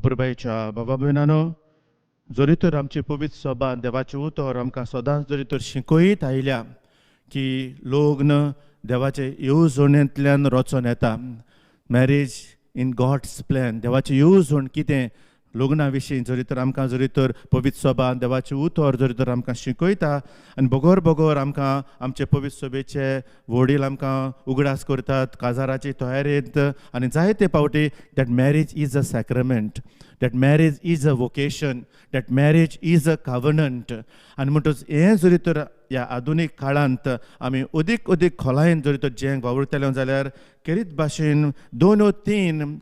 अपुरबायेच्या बाबा भयणानो, जरी तर आमची पवित्र सभा, देवाचें उतर आमकां सदांच जरी तर शिकयत आयल्या की लग्न देवाचे येवजणेंतल्यान रचोन येता, मॅरेज इन गॉड्स प्लॅन, देवाची येवजण कितें लग्ना विशीं जरी तर आमकां जरी तर पवित्र सभा, देवाचें उतर जरी तर आमकां शिकयता आनी बगर बगर आमकां आमचे पवित्र सभेचे वडील आमकां उगडास करतात काजाराची तयारेंत आनी जायते फावटी that marriage is a sacrament, that marriage is a vocation, that marriage is a covenant. आनी म्हणटच हें जरी तर ह्या आधुनीक काळांत आमी अदीक अदीक खोलायेन जरी तर जेंक वावुरतले जाल्यार खेरीत भाशेन दोन ओ तीन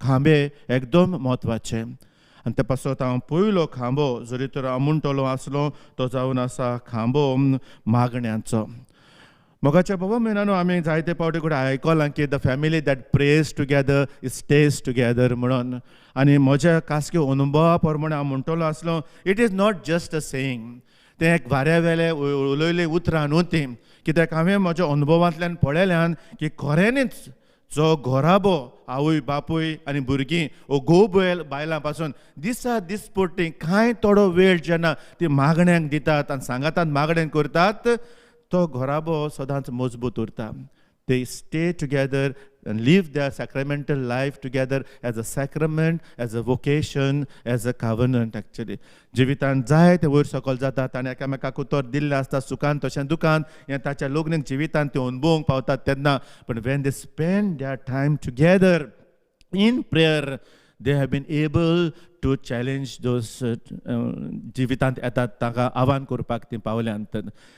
खांबे एकदम म्हत्वाचे. आनी ते पासत हांव पयलो खांबो जरी तर हांव म्हणटलो आसलो तो जावन आसा खांबो मागण्यांचो. मोगाच्या बाबा भयणानो, आमी जायते फावटी कडेन आयकलां की the family that prays together stays together म्हणून. आनी म्हज्या खासगी अनुभवा प्रमाणे हांव म्हणटलो आसलो, it is not just a saying. तें एक वाऱ्या वेले उलयलें उतरां न्हू तीं, कित्याक हांवें म्हज्या अनुभवांतल्यान पळयल्यान की खऱ्यांनीच जो घराबो, आवय बापूय आनी भुरगीं ओ घोव बैल बायलां पासून दिसा दिसपट्टी कांय थोडो वेळ जेन्ना ती मागण्यांक दितात आनी सांगातान मागणें करतात, तो घराबो सदांच मजबूत उरता. They stay together and live their sacramental life together as a sacrament, as a vocation, as a covenant actually. जिवितांत जाय ते वयर सकयल जातात आनी एकामेकाक उतर दिल्लें आसता, सुखान तशें दुखान, हें ताच्या लग्नीक जिवितांत ते अनुभवूंक पावतात तेन्ना. पण when they spend their time together in prayer, they have been able to challenge those जिवितांत येतात तांकां आव्हान करपाक ती पावल्यांत.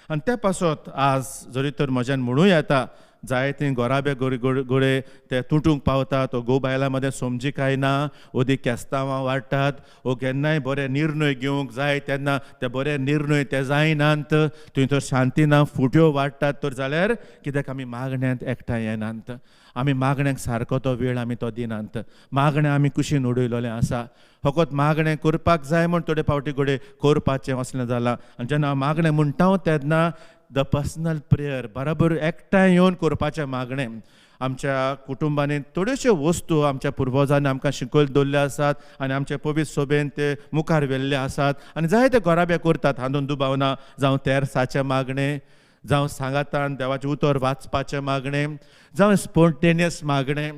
आनी ते पासत आज जरी तर म्हज्यान म्हणूं येता, जायतीं घराबे गोडे गोडे ते तुटूंक पावतात, घोव बायलां मदें समजिकाय ना, अदीक केस्तांवां वाडटात ओ केन्नाय बरे निर्णय घेवंक जाय तेन्ना ते बरे निर्णय ते जायनात, थंय तर शांती ना, फुट्यो वाडटात तर जाल्यार कित्याक आमी मागण्यांत एकठांय येनात, आमी मागण्यांक सारको तो वेळ आमी तो दिनात, मागणें आमी कुशीन उडयलेलें आसा. फकत मागणें करपाक जाय म्हूण थोडे फावटी घडये करपाचें असलें जालां. आनी जेन्ना हांव मागणें म्हणटा तेन्ना the personal prayer बराबर एकठांय येवन करपाचें मागणें. आमच्या कुटुंबांनी थोड्योश्यो वस्तू आमच्या पुर्वजांनी आमकां शिकयत दवरल्यो आसात आनी आमचे पवित्र सभेन ते मुखार व्हेल्ले आसात आनी जायते घराबे करतात, हातूंत दुबाव ना. जावं तेर्साचें मागणें, जावं सांगातान देवाचें उतर वाचपाचें मागणें, जावं स्पोंटेनियस मागणें.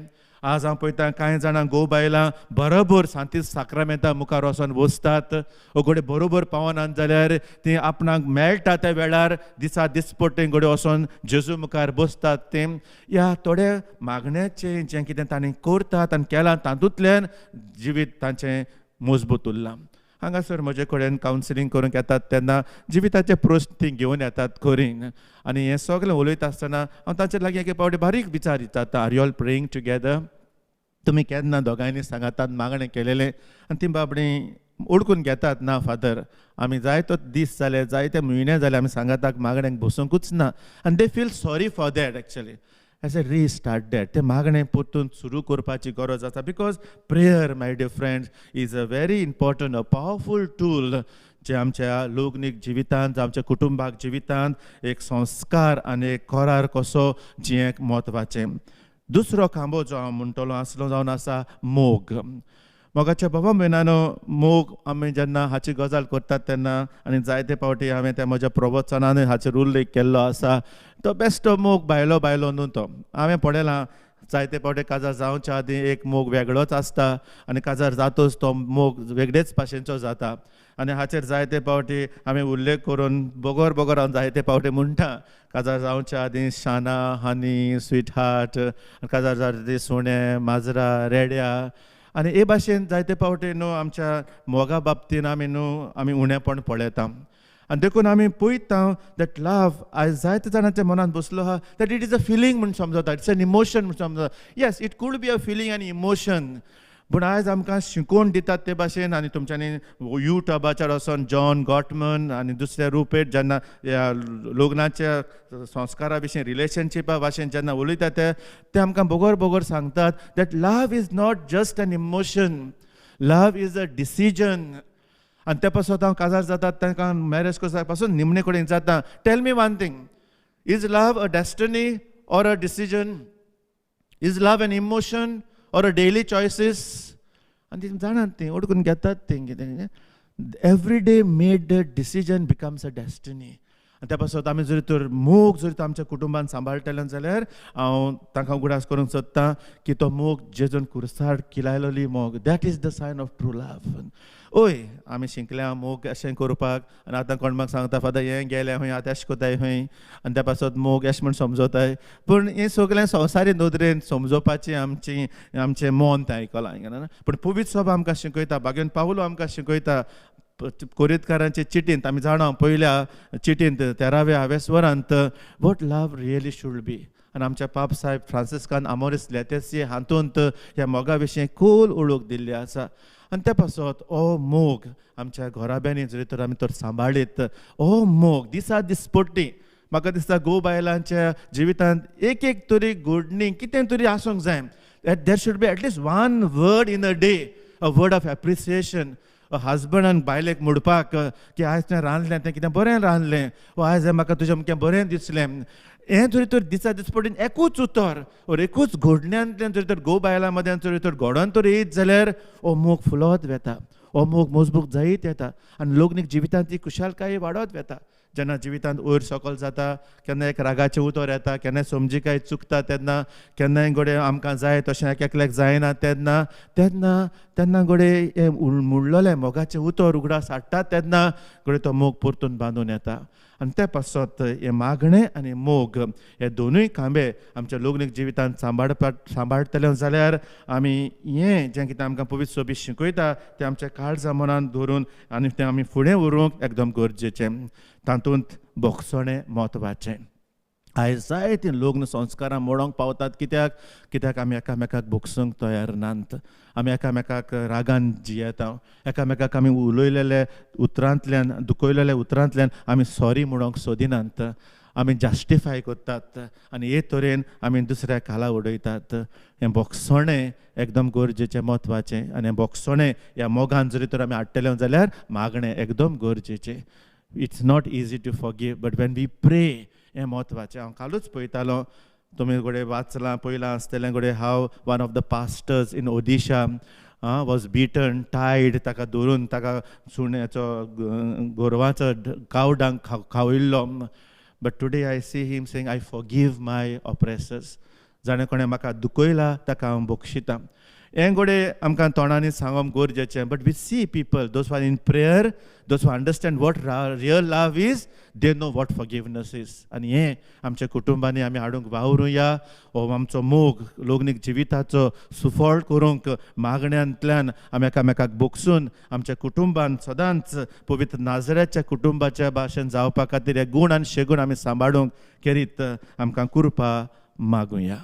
आज हांव पळयता कांय जाणां घोव बायलां बरोबर सांतीस साक्रामेंता मुखार वचोन बसतात ओ घडये बरोबर पावनात जाल्यार ती आपणाक मेळटा त्या वेळार दिसा दिसपट्टे घडये वचोन जेजू मुखार बसतात. ते ह्या थोड्या मागण्याचें जें कितें तांणी करतात आनी केलां तातूंतल्यान जिवीत तांचें मजबूत उरलां. हांगासर म्हजे कडेन कावन्सिलींग करूंक येतात तेन्ना जिविताचे प्रस्न ती घेवन येतात खरी. आनी हें सगळें उलयता आसतना हांव तांचे लागीं एके फावटी बारीक विचार विचारता, are you all praying together? तुमी केन्ना दोगांयनी सांगातान मागणें केलेलें? आनी ती बाबडीं ओडकून घेतात, ना फादर, आमी जायतो दीस जाले, जायते म्हयने जाले आमी सांगाताक मागण्यांक बसूंकूच ना. आनी they feel sorry for that actually. As a restart that, तें मागणें परतून सुरू करपाची गरज आसा, because prayer, my dear friends, is a very important, a powerful tool जे आमच्या लग्नीक जिवितांत, आमच्या कुटुंबाक जिवितांत एक संस्कार आनी एक करार कसो जियेंक म्हत्वाचें. दुसरो खांबो जो हांव म्हणटलो आसलो जावन आसा मोग. मोगाच्या बाबा भयणानो, मोग आमी जेन्ना हाची गजाल करतात तेन्ना आनी जायते फावटी हांवें त्या म्हज्या प्रवचनानूय हाचेर उल्लेख केल्लो आसा, तो बेश्टो मोग बायलो बायलो न्हू तो. हांवें पळयलां जायते फावटी काजार जावच्या आदीं एक मोग वेगळोच आसता आनी काजार जातच तो मोग वेगळेच भाशेचो जाता. आनी हाचेर जायते फावटी हांवें उल्लेख करून बगर बगर हांव जायते फावटी म्हणटा, काजार जावच्या आदीं शाना, हनी, स्वीट हार्ट, काजार जाता सुणें, माजरां, रेड्या. आनी हे भाशेन जायते फावटी न्हू आमच्या मोगा बाबतीन आमी न्हू आमी उणेपण पळयता. आनी देखून आमी पळयता that love आयज जायते जाणांच्या मनांत बसलो आहा that it is a feeling म्हूण समजता, it's an emotion म्हूण समजता. Yes, it could be a feeling आनी इमोशन, पूण आयज आमकां शिकोवन दितात ते भाशेन आनी तुमच्यांनी युट्यूबाचेर वचोन जॉन गॉटमन आनी दुसऱ्या रुपेट जेन्ना ह्या लग्नाच्या संस्कारा विशीं, रिलेशनशिपा भाशेन जेन्ना उलयतात ते आमकां बगर बगर सांगतात that love is not just an emotion, love is a decision. आनी ते पासत हांव काजार जातात तांकां मॅरेज करता पासून निमणे कडेन जाता, tell me one thing, is love a destiny or a decision? Is love an emotion or a daily choices? आनी ती जाणात ती ओडकून घेतात ती कितें. Every day made the decision becomes a destiny. आनी त्या पासत आमी जरी तर मोग जरी तर आमच्या कुटुंबान सांबाळटले जाल्यार हांव तांकां उगडास करूंक सोदतां की तो मोग जेजून कुर्सार किलायलोली मोग, that is the sign of true love. ओय आमी शिकल्या मोग अशें करपाक आनी आतां कोण म्हाका सांगता फादर हें गेलें खंय आतां एशें कोताय खंय आनी त्या पासत मोग एशें म्हण समजताय. पूण हें सगळें संवसारी नदरेन समजोवपाचें आमचें आमचें मन तें आयकलां. पूण पवित्र सभा आमकां शिकयता, भाग्यवंत पावलो आमकां शिकयता. कोरितकारांचे चिटींत आमी जाणा पयल्या चिटींत 13व्या हावेस्वरांत what love really should be. आनी आमच्या पाप साहेब फ्रांसिस्कान आमोरिस लेतेसी हातूंत ह्या मोगा विशीं खोल ओळख दिल्ली आसा. आनी त्या पासत हो मोग आमच्या घराब्यांनी जरी तर आमी तर सांबाळीत, हो मोग दिसा दिसपट्टी म्हाका दिसता घोव बायलांच्या जिवितांत एक एक तरी घडणी कितें तरी आसूंक जाय. There should be at least one word in a day, a word of appreciation. हजबंडान बायलेक म्हणपाक की आयज तुवें रांदलें तें कितें बरें रांदलें, वा आयज म्हाका तुजें अमकें बरें दिसलें. हें जरी तर दिसा दिसपटीन एकूच उतर ओर एकूच घडण्यांतल्यान जरी तर घोव बायलां मदें जरी तर घडोन तर येयत जाल्यार हो मोग फुलत वेता, हो मोग मजबूत जायत येता आनी लग्नीक जिवितांत ती खुशालकाय वाडत वेता. जेन्ना जिवितांत वयर सकल जाता, केन्ना एक रागाचें उतर येता, केन्नाय समजिकाय चुकता, तेन्ना केन्नाय घडये आमकां जाय तशें एक एकल्याक जायना, तेन्ना तेन्ना तेन्ना घडये हें मुडलोलें मोगाचें उतर उगडास हाडटा, तेन्ना घडये तो मोग परतून बांदून येता. आनी त्या पासत हें मागणें आनी मोग हे दोनूय खांबे आमच्या लग्नीक जिवितांत सांबाळटले जाल्यार आमी हें जें कितें आमकां पवित्र सोबी शिकयता तें आमच्या काळजा मनान धरून आनी तें आमी फुडें व्हरूंक एकदम गरजेचें. तातूंत भोगसणें म्हत्वाचें. आयज जायतीं लग्न संस्कारां मोडोंक पावतात कित्याक कित्याक आमी एकामेकाक भोगसूंक तयार नात, आमी एकामेकाक रागान जियेता, एकामेकाक आमी उलयलेले उतरांतल्यान दुखयलेल्या उतरांतल्यान आमी सॉरी म्हणूंक सोदिनात, आमी जस्टिफाय करतात आनी हे तरेन आमी दुसऱ्या खाला उडयतात. हें भोगसणें एकदम गरजेचें म्हत्वाचें आनी हें भोगसणें ह्या मोगान जरी तर आमी हाडटले जाल्यार मागणें एकदम गरजेचें. It's not easy to forgive, but when we pray हें म्हत्वाचें. हांव कालूच पळयतालो, तुमी घडये वाचलां पळयलां आसतलें घडये, how one of the pastors in Odisha was beaten, tied, ताका धरून ताका सुण्याचो गोरवाचो कावडांक खावयल्लो. But today I see him saying I forgive my oppressors. जाणें कोणें म्हाका दुखयला ताका हांव बक्षितां. हें घडये आमकां तोंडांनी सांगप गरजेचें, but we see people those are in prayer, those who understand what real love is, they know what forgiveness is. आनी हें आमच्या कुटुंबांनी आमी हाडूंक वावरुया. हो आमचो मोग लग्नीक जिविताचो सुफळ करूंक मागण्यांतल्यान आमी एकामेकाक भोगसून आमच्या कुटुंबान सदांच पवित्र नाजऱ्याच्या कुटुंबाच्या भाशेन जावपा खातीर हे गूण आनी शेगूण आमी सांबाळूंक केरीत आमकां कृपा मागुया.